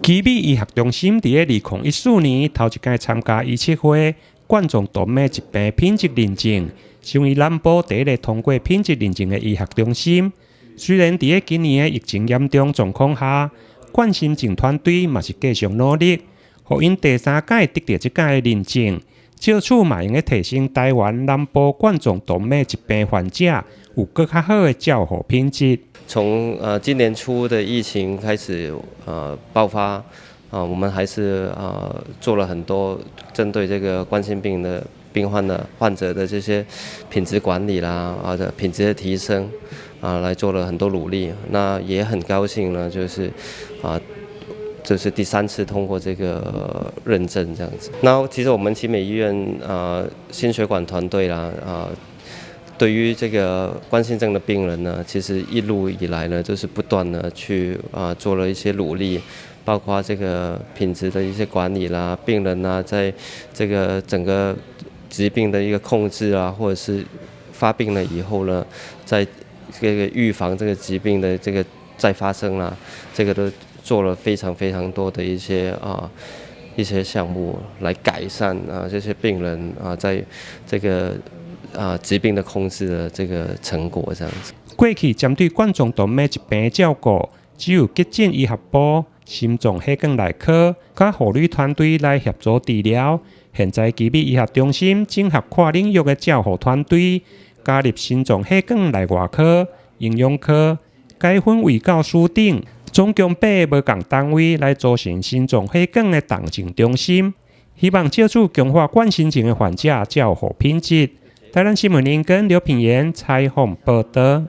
奇美醫學中心佇2014年頭一擺參加醫策會冠狀動脈疾病品質認證，成為南部第一个通過品質認證的醫學中心。雖然佇今年的疫情嚴重狀況下，冠心症團隊嘛是繼續努力，予𪜶第三擺得著這擺的認證，藉此嘛會用提升台灣南部冠狀動脈疾病患者有閣較好的照護品質。從今年初的疫情開始爆發，啊，我們還是做了很多針對這個冠心病的病患的患者的這些品質管理啦，啊的品質的提升，啊，來做了很多努力。那也很高興呢，就是啊，這是第三次通過這個認證，這樣子。那其實我們奇美醫院啊心血管團隊啦啊，對於這個冠心症的病人呢，其實一路以來呢，就是不斷的去啊做了一些努力，包括這個品質的一些管理啦，病人呢，在這個整個疾病的一個控制啊，或者是發病了以後呢，在這個預防這個疾病的這個再發生啦，這個都做了非常非常多的一些項目來改善啊這些病人啊在這個疾病的控制的這個成果，這樣子。過去針對冠狀動脈疾病的照顧，只有急診醫學部、心臟血管內科、佮護理團隊來協助治療。現在奇美醫學中心整合跨領域的照護團隊，加入心臟血管內外科、營養科、解紛衛教師等，總共八个無仝單位來組成心臟血管的重症中心，希望藉此強化冠心症的患者照護品質。台南新聞林跟劉品言採訪報導。